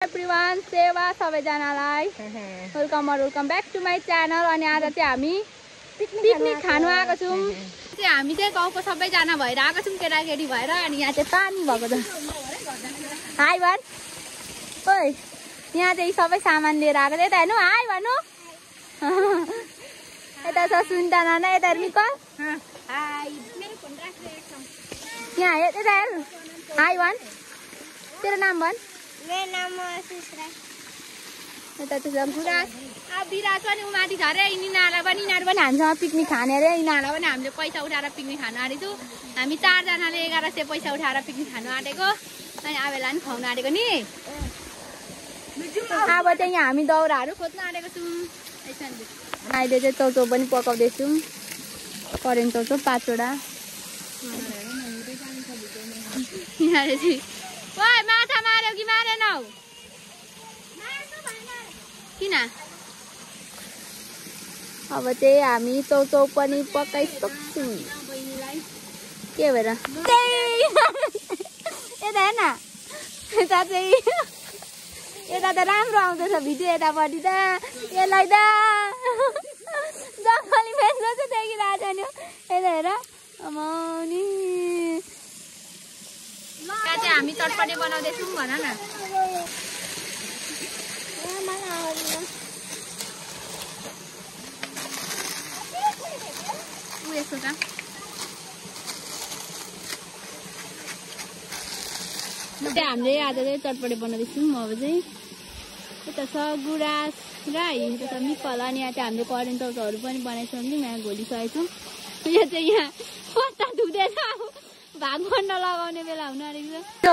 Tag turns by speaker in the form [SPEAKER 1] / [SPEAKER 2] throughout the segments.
[SPEAKER 1] Everyone सेवा सबैजनालाई welcome back to my channel. अनि आज चाहिँ हामी पिकनिक खानु आएको छौँ। हामी चाहिँ गाउँको सबैजना भएर आएको छौँ, केटाकेटी भएर। अनि यहाँ चाहिँ पानी भएको छ। हाई भन ओइ, यहाँ चाहिँ सबै सामान लिएर आएको छ। यता हेर्नु, हाई भन्नु। यता छ सुन्ता नाना, यता मिकल, यहाँ यता हेर्नु, हाई भन। तेरो नाम भन।
[SPEAKER 2] मेरो नाम आशिष राई।
[SPEAKER 1] यता चाहिँ गुराँस बिराज पनि उमाथि छ अरे। यिनीहरूलाई पनि हामीसँग पिकनिक खाने अरे। यिनीहरूलाई पनि हामीले पैसा उठाएर पिकनिक खानु आँटेको छु। हामी 4 जनाले 1100 पैसा उठाएर पिकनिक खानु आँटेको। अनि आबेला पनि खुवाउनु आँटेको नि। अब चाहिँ यहाँ हामी दाउराहरू खोज्न आँटेको छौँ। अहिले चाहिँ चौचौ पनि पकाउँदैछौँ। करेन्ट चौचौ 5 वटा। यिनीहरूले चाहिँ ओइ माछा मार्यो कि मारेनौ? किन? अब चाहिँ हामी चौचौ पनि पकाइसक्छौँ। के भएर यता हेर्न, यता चाहिँ यता त राम्रो आउँदैछ भिडियो। यतापट्टि त यसलाई त जङ्गली फेस्रो चाहिँ देखिरहेको छ नि। यता हेर अमाउनी। यहाँ चाहिँ हामी चटपटे बनाउँदैछौँ भन न। यसो त हामीले आज चाहिँ चटपटे बनाउँदैछौँ। अब चाहिँ यता छ गुराँस राई, यता छ मिकल। अनि यहाँ चाहिँ हामीले करेन्ट चौचौहरू पनि बनाइसक्यौँ। यहाँ घोलिसकेको छौँ। यो चाहिँ यहाँ पत्ता धुँदैछ, भाग भन्न लगाउने बेला हुन आँटेको छ।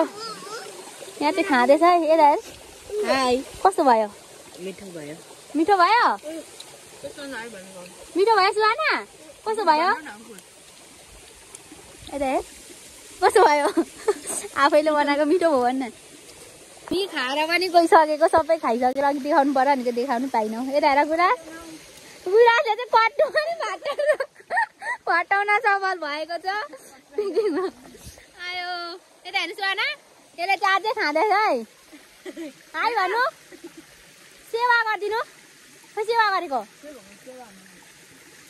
[SPEAKER 1] यहाँ चाहिँ खाँदैछ। यता हेर, हाई कस्तो भयो?
[SPEAKER 2] मिठो भयो।
[SPEAKER 1] मिठो भयो? मिठो भयो सुहाना? कस्तो भयो? यता हेर कस्तो भयो? आफैले बनाएको मिठो भयो भन्न। नि खाएर पनि गइसकेको, सबै खाइसकेर अघि देखाउनु पर्यो भनेको देखाउनु पाइनौ। यता हेर गुराँस, गुराँसले चाहिँ कट्टु पनि फटाउन सफल भएको छ। आयो यता हेर्नु सुहाना, यसले चाहिँ अझै खाँदैछ है। हाई भन्नु, सेवा गरिदिनु। खै सेवा गरेको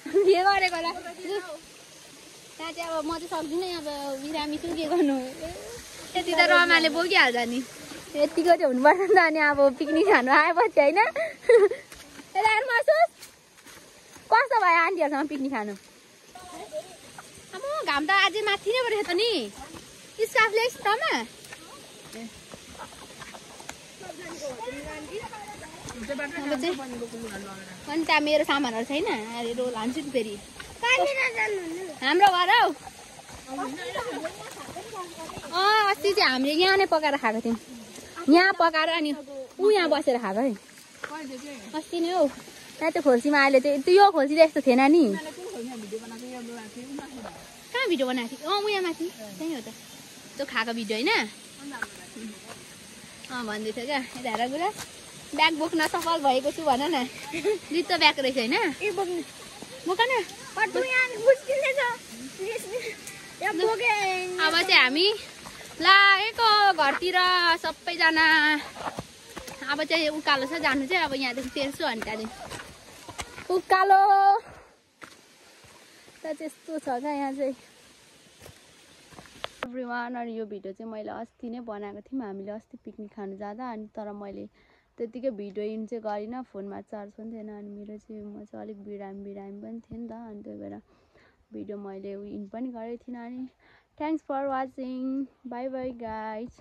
[SPEAKER 1] के गरेको होला। त्यहाँ चाहिँ अब म चाहिँ सक्दिनँ, अब बिरामी छु, के गर्नु। त्यति त रमाले बोकिहाल्छ नि। यतिको चाहिँ हुनुपर्छ नि त। अनि अब पिकनिक खानु आएपछि होइन। यता हेर्नु महसुस कस्तो भयो आन्टीहरूसँग पिकनिक खानु? अब घाम त अझै माथि नै परेछ त नि। स्कार्फले यस्तोमा अनि त्यहाँ मेरो सामानहरू छैन। अरे रोल हान्छु नि फेरि। हाम्रो घर हौ। अस्ति चाहिँ हामीले यहाँ नै पकाएर खाएको थियौँ। यहाँ पकाएर अनि यहाँ बसेर खाएको है अस्ति नै हौ। यहाँ त्यो खोल्सीमा अहिले चाहिँ त्यो यो खोल्सी यस्तो थिएन नि। कहाँ भिडियो बनाएको थियो? यहाँ माथि त्यही हो त, त्यो खाएको भिडियो होइन? भन्दै थियो क्या। यता हेर गुराँस, ब्याग बोक्न सफल भएको छु भन न। रित्तो ब्याग रहेछ होइन? बोक न। अब चाहिँ हामी लागेको घरतिर सबैजना। अब चाहिँ उकालो छ जानु चाहिँ। अब यहाँदेखि तेर्छु अनि त्यहाँदेखि उकालो त त्यस्तो छ क्या यहाँ चाहिँ। एभ्रिवान, अनि यो भिडियो चाहिँ मैले अस्ति नै बनाएको थियौँ। हामीले अस्ति पिकनिक खानु जाँदा। अनि तर मैले त्यतिकै भिडियो इन चाहिँ गरिनँ, फोनमा चार्ज पनि थिएन। अनि मेरो चाहिँ म चाहिँ अलिक बिरामी पनि थिएँ नि त। अनि त्यही भएर भिडियो मैले इन पनि गरेको थिइनँ। अनि thanks for watching, bye bye guys.